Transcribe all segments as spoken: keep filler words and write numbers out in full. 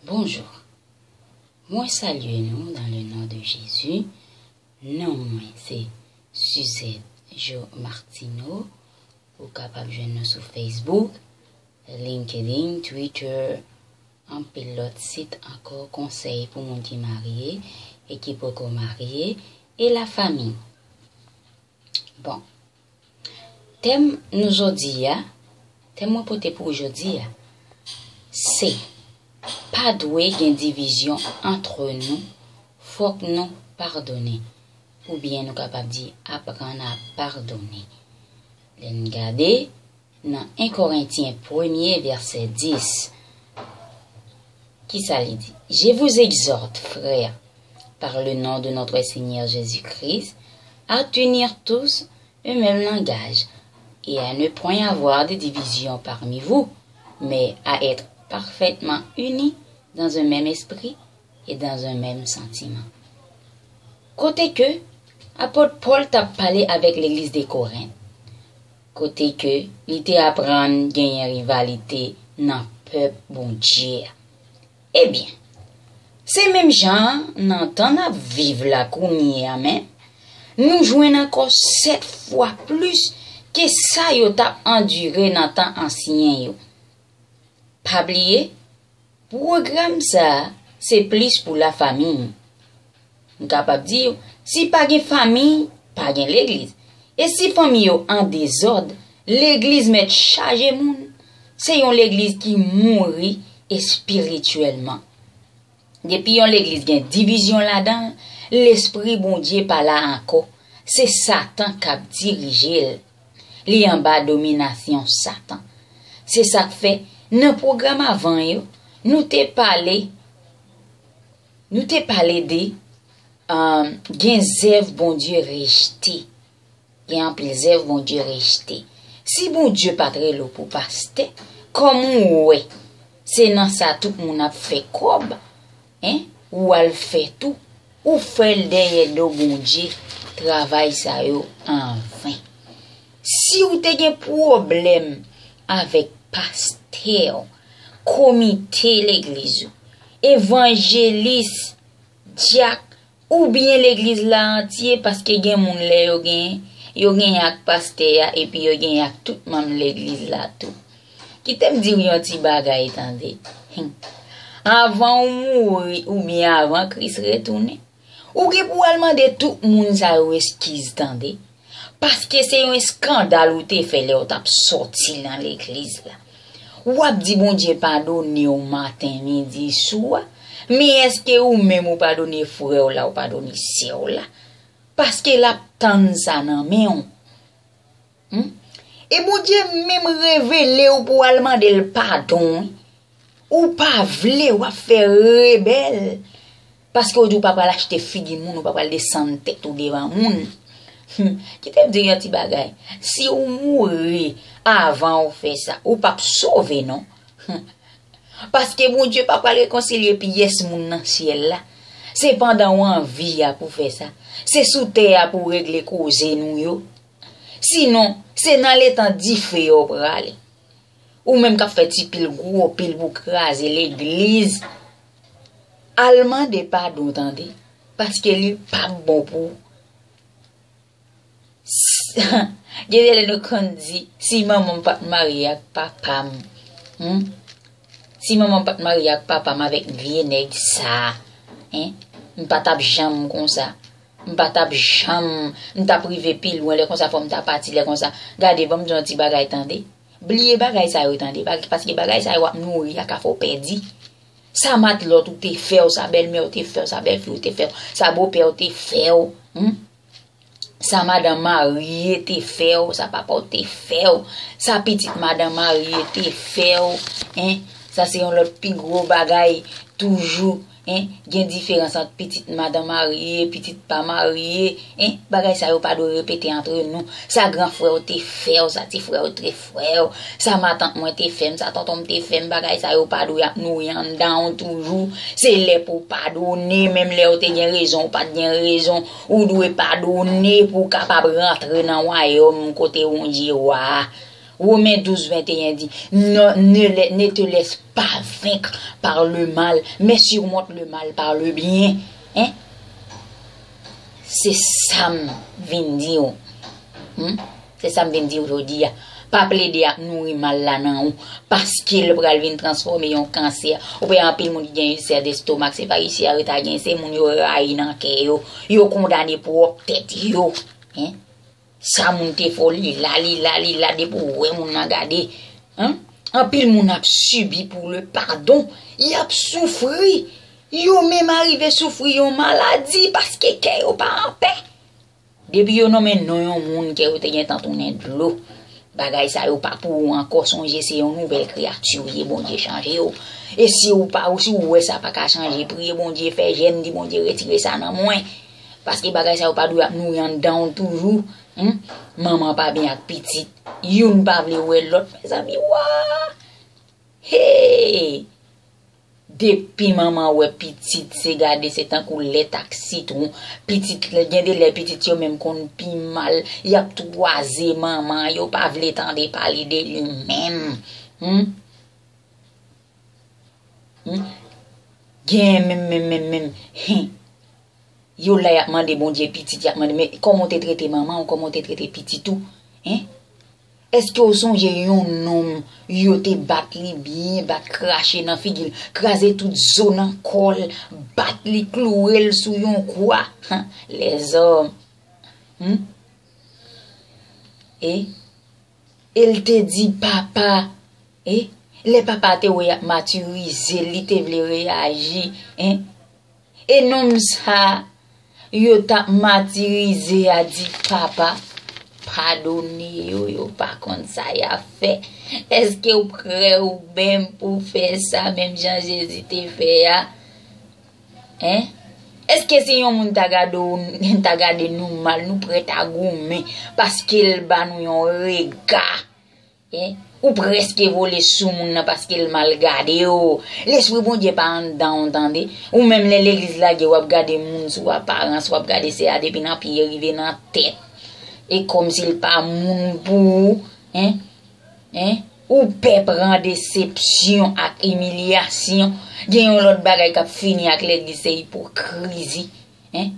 Bonjou. Mwen salye nou dans le nom de Jésus. Non mwen se Suzette Jo Martineau. Ou kapab jwenn nou sou Facebook, LinkedIn, Twitter, anpil lòt sit ankò. Konsèy pou moun ki marye e ki poko marye, e lafanmi. Bon, tèm nou jodi a, tèm mwen pote pou ou jodi a, se pa dwe gen divizyon ant nou, fòk nou padone. Oubyen nou kapab di aprann a padone. Lè n gade nan en Korentyen premye vèsè dis, kisa li di? Je vous exhorte, frères, par le nom de notre Seigneur Jésus-Christ, à tenir tous un même langage, et à ne point avoir de division parmi vous, mais à être parfaitement unis dans un même esprit et dans un même sentiment. Kote ke apot Pòl t ap pale avèk legliz de Korent, kote ke li te aprann genyen rivalite nan pèp Bondye a. Ebyen, se menm jan an nan tan n ap viv la kounye a menm, nou jwenn ankò sèt fwa plis ke sa yo t ap andire nan tan ansyen yo. Pa bliye, pwogram sa a se plis pou lafanmi. M kapab di w, si pa gen fanmi, pa gen legliz. E si fanmi yo an dezòd, legliz mèt chaje moun. Se yon legliz ki mouri espirityèlman. Depi yon legliz gen divizyon ladan l, lespri Bondye pa la ankò. Se Satan k ap dirije l. Li anba dominasyon Satan. Se sa k fè, nan pwogram avan yo, nou te pale, nou te pale de, um, gen zèv Bondye rejte. Gen anpil zèv Bondye rejte. Si Bondye pa t rele w pou pastè, kòm ou wè, se nan sa tout moun ap fè kòb, en, ou al fè tou, ou fè l dèyè do Bondye, travay sa yo anven. Si w te gen pwoblèm avèk pastè w, komite legliz ou, evanjelis, dyak, oubyen legliz la antye, paske gen moun lè yo gen, yo gen ak pastè a, epi yo gen ak tout manm legliz la tou. Kite m di w yon ti bagay, tande. Hum. Avan w mouri, oubyen avan Kris retounen, ou gen pou al mande tout moun sa yo eskiz, tande. Paske se yon eskandal ou te fè lè w t ap sòti nan legliz la. W ap di Bondye padone w maten, midi, swa, men èske ou menm ou padone frè w la, ou padone sè w la? Paske l ap tann sa nan men w. Hmm? E Bondye menm revele w pou w al mande l padon, wi. Ou pa vle, w ap fè rebèl. Paske w di w pa pral achte figi moun, ou pa pral desann tèt ou devan moun. Hmm, kite m di w yon ti bagay. Si w mouri avan w fè sa, ou p ap sove non. Hmm. Paske Bondye pa pral rekonsilye pyès moun nan syèl la. Se pandan w an vi a pou w fè sa. Se sou tè a pou w regle koze nou yo. Sinon, se nan letan dife a w prale. Ou menm k ap fè ti pil gwo pil pou kraze legliz, al mande padon, tande, paske li p ap bon pou ou. Gen de lè nou konn di, si manman m pa t marye ak papa m, hmm? Si manman m pa t marye ak papa m avèk vye nèg sa, en, m pa t ap janm konsa. M pa t ap janm, m t ap rive pi lwen lè konsa, fò m ta pati lè konsa. Gade, ban m di w yon ti bagay, tande. Bliye bagay sa yo, tande, pa-, paske bagay sa yo ap nouri a ka fè w pèdi. Sa matlòt ou te fè w, sa bèlmè w te fè w, sa bèlfi w te fè w, sa bopè w te fè w, hmm? Sa madanm marye te fè w, sa papa w te fè w, sa pitit madanm marye te fè w, en? Sa se yon lòt pi gwo bagay toujou. En, gen diferans ant pitit madanm marye, pitit pa marye, en, bagay sa yo pa dwe repete antre nou. Sa gran frè w te fè w, sa ti frè w te fè w, sa matant mwen te fè m, sa tonton m te fè m, bagay sa yo pa dwe ap nouri anndan w toujou. Se lè pou w padone, menm lè w te gen rezon, ou pa t gen rezon, ou dwe padone pou w kapab rantre nan wayòm kote Bondye wa a. Women douz venteyen di, ne, ne, ne te laisse pas vaincre par le mal, mais surmonte le mal par le bien. Hein? Se sa m vin di w. Hmm? Se sa m vin di w jodi a. Pa plede ap nouri mal la nan ou, paske l pral vin transfòme yon kansè. Ou wè anpil moun ki gen ilsè destomak, se pa isi a yo ta gen, se moun yo rayi nan kè yo. Yo kondane pwòp tèt yo. Hein? Sa moun te fè w, li la, li la, li la, depi w wè moun nan gade. Hein? Anpil moun ap sibi pou le padon. Y ap soufri. Yo menm arive soufri yon maladi paske kè yo pa anpè. Depi yo nonmen non yon moun, kè yo te gentan tounen dlo. Bagay sa yo pa pou ou ankò, sonje se yon nouvèl kreyati w ye, Bondye chanje w. E si ou pa, ou si ou wè sa pa ka chanje, priye Bondye, fè jèn, di Bondye retire sa nan mwen. Paske bagay sa yo pa dwe ap nouri anndan w toujou. Hmm? Manman pa byen ak pitit. Youn pa vle wè lòt. Mezanmi, wa! Hey! Depi manman wè pitit, se gade, se tankou lèt ak sitwon. Pitit, gen de lè pitit yo menm konn pi mal. Y ap twaze manman, yo pa vle tande pale de li menm. Hmm? Hmm? Gen menm, menm, menm, menm. Hen. Yo la y ap mande Bondye pitit, y ap mande, men kòman w te trete manman w, kòman w te trete pitit ou? Hen? Èske w sonje yon nonm, yo te bat li byen, bat krache nan figi l, kraze tout zo nan kò l, bat li, kloure l sou yon kwa? Hen, lèzòm. Hmm? E, e l te di papa, e, lè papa te wè y ap matirize l, li te vle reyaji, en. E nonm sa, yo t ap matirize a di papa, padone yo, yo pa konn sa y ap fè. Èske w prè ou menm pou fè sa menm jan Jezi te fè a? Hein? Èske si yon moun ta gade w, ta gade nou mal, nou prèt a goumen paske l ba nou yon rega? Hein? Ou prèske vole sou moun nan paske l mal gade w. Lespri Bondye pa anndan w, tande. Ou menm lè legliz lage, w ap gade moun sou aparans, w ap gade se a depi nan pye rive nan tèt. E kòmsi l pa moun pou ou. Hein? Hein? Ou pè pran desepsyon ak imilyasyon. Gen yon lòt bagay k ap fini ak legliz, se ipokrizi. Hein?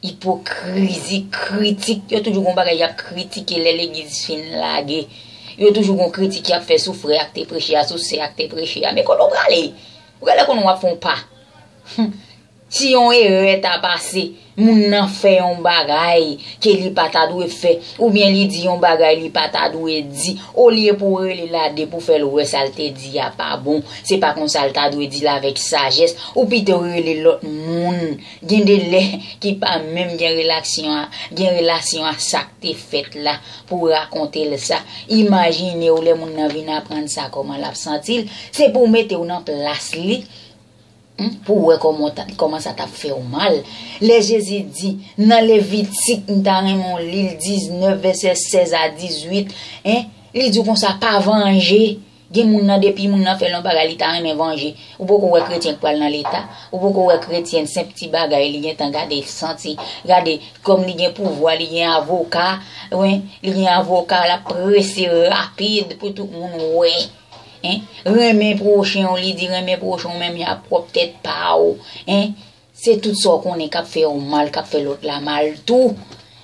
Ipokrizi, kritik. Yo toujou gon bagay y ap kritike lè legliz fin lage. Yo toujou gon kritik y ap fè sou frè a k te preche a, sou sè a k te preche a. Men kote w prale? Ou genlè konnen w ap fè yon pa. Si yon erè ta pase, moun nan fè yon bagay ke li pa ta dwe fè, oubyen li di yon bagay li pa ta dwe di, olye pou w rele l a de pou fè l wè sa l te di a pa bon, se pa konsa l ta dwe di l avèk sajès, ou pito rele lòt moun. Gen de lè ki pa menm gen relasyon a, gen relasyon a sa k te fèt la pou w rakonte l sa. Imajine w lè moun nan vin aprann sa, kòman l ap santi l. Se pou w mete w nan plas li. Hmm, pou w wè kòman w ta, kòman sa t ap fè w mal. Lè Jezi di, nan Levitik, m ta renmen w li l diznèf, vèsè sèz a dizuit, en, li di w konsa, pa vanje. Gen moun nan, depi moun nan fè l yon bagay, li ta renmen vanje. Ou poko wè kretyen k pral nan leta. Ou poko wè kretyen, senp ti bagay, li gentan gade, santi, gade, kòm li gen pouvwa, li gen avoka, wi, li gen avoka, l ap prese rapid pou tout moun wè. Hein? Renmen pwochen w, li di renmen pwochen w, menm jan ak pwòp tèt pa w. Hein? Se tout sa w konnen k ap fè w mal, k ap fè lòt la mal tou.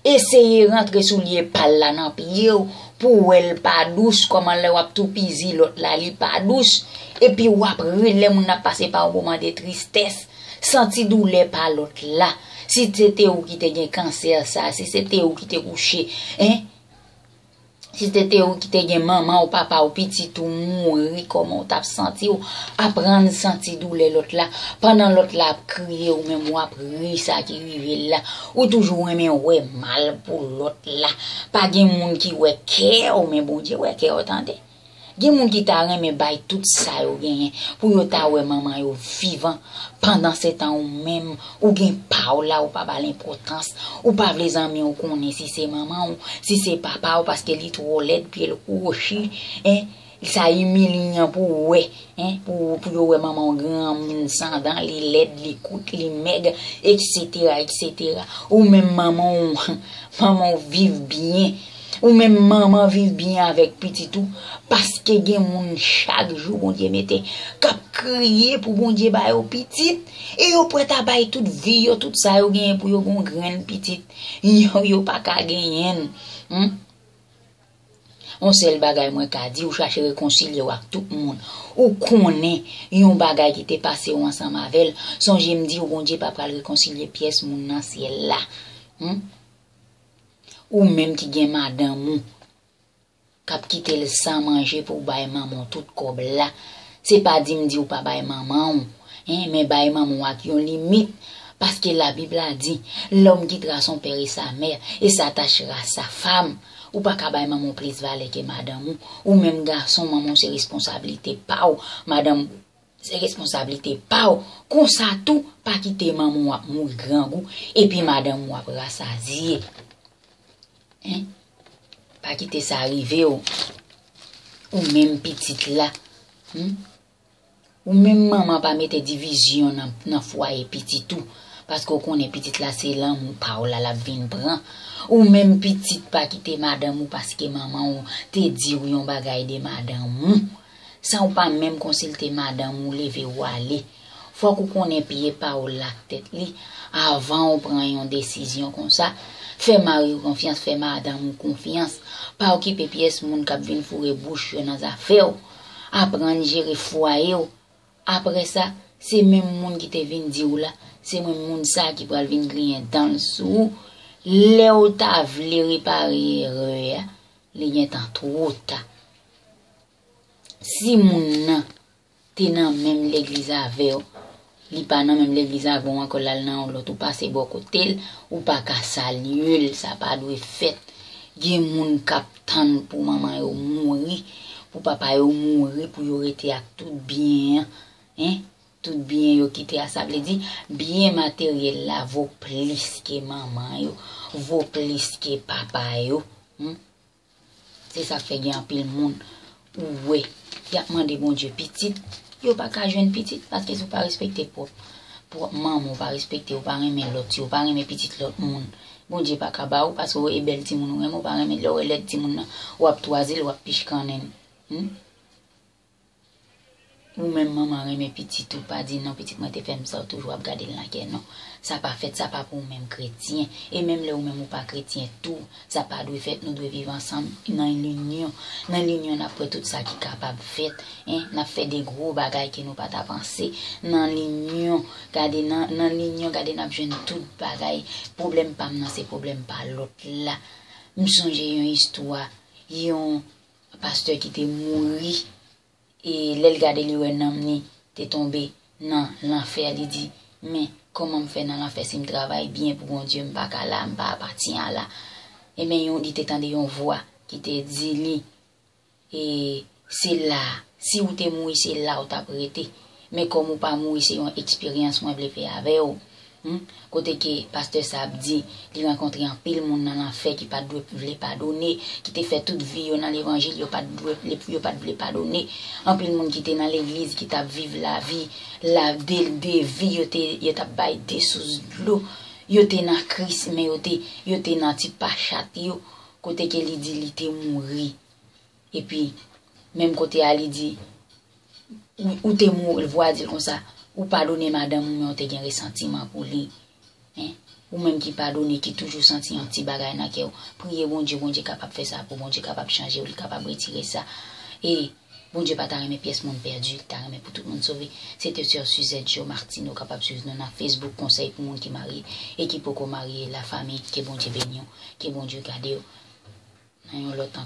Eseye rantre soulye pa l la nan pye w pou w wè l pa dous, kòman lè w ap toupizi lòt la, li pa dous. Epi w ap ri lè moun nan ap pase pa yon moman de tristès. Santi doulè pa lòt la. Si se te ou ki te gen kansè sa, si se te ou ki te kouche, en, si se te ou ki te gen manman w, papa w, pitit ou mouri, kòman w t ap santi w? Aprann santi doulè lòt la. Pandan lòt la ap kriye, ou menm w ap ri sa ki rive l la. Ou toujou renmen wè mal pou lòt la. Pa gen moun ki wè kè w, men Bondye wè kè w, tande. Gen moun ki ta renmen bay tout sa yo genyen pou yo ta wè manman yo vivan. Pandansetan, ou menm, ou gen pa w la, ou pa ba l enpòtans. Ou pa vle zanmi w konnen si se manman w, si se papa w, paske li twò lèd, pye l kwochi, en, sa imilyan pou w wè, en, pou, pou yo wè manman w granmoun sandan, li lèd, li kout, li mèg, etsetera, etsetera. Ou menm manman w, manman w viv byen. Ou menm manman, viv byen avèk pitit ou, paske gen moun chak jou Bondye mete k ap kriye pou Bondye ba yo pitit, e yo prèt a bay tout vi yo, tout sa yo genyen pou yo gen yon grenn pitit. Yo, yo pa ka genyen l. Hmm? Yon sèl bagay mwen ka di, ou chache rekonsilye w ak tout moun. Ou konnen yon bagay ki te pase w ansanm avè l. Sonje m di w, Bondye pa pral rekonsilye pyès moun nan syèl la. Hmm? Ou menm ki gen madanm ou k ap kite l san manje pou w bay manman w tout kòb la. Se pa di m di w pa bay manman w, en, men bay manman w ak yon limit, paske Labib la di, l'homme quittera son père et sa mère, et s'attachera à sa femme. Ou pa ka bay manman w plis valè ke madanm ou. Ou menm gason, manman w se responsablite pa w, madanm se responsablite pa w. Konsa tou, pa kite manman w ap mouri grangou, epi madanm w ap rasazye. Hein? Pa kite sa rive w. Ou menm pitit la. Hmm? Ou menm manman, pa mete divizyon nan, nan fwaye pitit ou. Paske w konnen pitit la se lanmou pa w la l ap vin pran. Ou menm pitit, pa kite madanm ou paske manman w te di w yon bagay de madanm ou. San w pa menm konsilte madanm ou leve w ale. Fòk ou konnen pye pa w la ak tèt li avan w pran yon desizyon konsa. Fè mari w konfyans, fè madanm ou konfyans. Pa okipe pyès moun k ap vin foure bouch yo nan zafè w. Aprann jere fwaye w. Apre sa, se menm moun ki te vin di w la, se menm moun sa ki pral vin griyen dan l sou ou. Lè w ta vle repare erè a, li gentan twò ta. Si moun nan te nan menm legliz avè w, li pa nan menm legliz avè w ankò, l al nan yon lòt, ou pase bò kote l, ou pa ka salye l, sa pa dwe fèt. Gen moun k ap tann pou manman yo mouri, pou papa yo mouri, pou yo rete ak tout byen an, en, tout byen yo kite a, sa vle di byen materyèl la vo plis ke manman yo, vo plis ke papa yo. Hmm? Se sa k fè gen anpil moun ou wè y ap mande Bondye pitit, yo pa ka jwenn pitit, paske si w pa respekte pwòp, pwòp manman w, pa respekte, w pa renmen lòt yo, w pa renmen pitit lòt moun, Bondye pa ka ba ou, paske w e bèl timoun ou renmen, w pa renmen lè w wè lèd timoun nan, w ap twaze l, w ap pichkannen l. Hmm? Ou menm manman renmen pitit ou, pa di non, pitit mwen te fè m sa, ou toujou ap gade l nan kè, non. Sa pa fèt, sa pa pou ou menm kretyen. E menm lè ou menm ou pa kretyen tou, sa pa dwe fèt, nou dwe viv ansanm nan linyon. Nan linyon n ap wè tout sa ki kapab fèt, en, n ap fè de gwo bagay ke nou pa ta panse. Nan linyon, gade nan, nan linyon, gade n ap jwenn tout bagay. Pwoblèm pa m nan se pwoblèm pa lòt la. M sonje yon istwa, yon pastè ki te mouri. E lè l gade, li wè nanm li te tonbe nan lanfè, li di, men kòman m fè nan lanfè si m travay byen pou Bondye, m pa ka la, m pa apatyen a la? Ebyen, yon, li te tande yon vwa ki te di li, e, se la, si w te mouri, se la w t ap rete. Men kòm ou pa mouri, se yon eksperyans mwen vle fè avè w. Hmm? Kote ke pastè sa ap di, li rankontre anpil moun nan lanfè ki pa t dwe vle padone, ki te fè tout vi yo nan levanjil, yo pa t dwe, yo pa t vle padone. Anpil moun ki te nan legliz, ki t ap viv lavi, la, de, de vi yo te, yo t ap bay de sous dlo. Yo te nan Kris, men yo te, yo te nan ti pachat yo. Kote ke li di li te mouri. Epi, menm kote a, li di, ou, ou te mouri, vwa di l konsa, ou padone madanm ou, men ou te gen resantiman pou li. Hein? Ou menm ki padone, ki toujou santi yon ti bagay nan kè w, priye Bondye, Bondye kapab fè sa pou, Bondye kapab chanje w, li kapab retire sa. E Bondye pa ta renmen pyès moun pèdi, li ta renmen pou tout moun sove. Se te sè Suzette Jo Martino, ou kapab swiv nou nan Facebook, Konsèy pou moun ki marye e ki poko marye, la famille, ke Bondye beni w, ke Bondye gade w. Nan yon lòt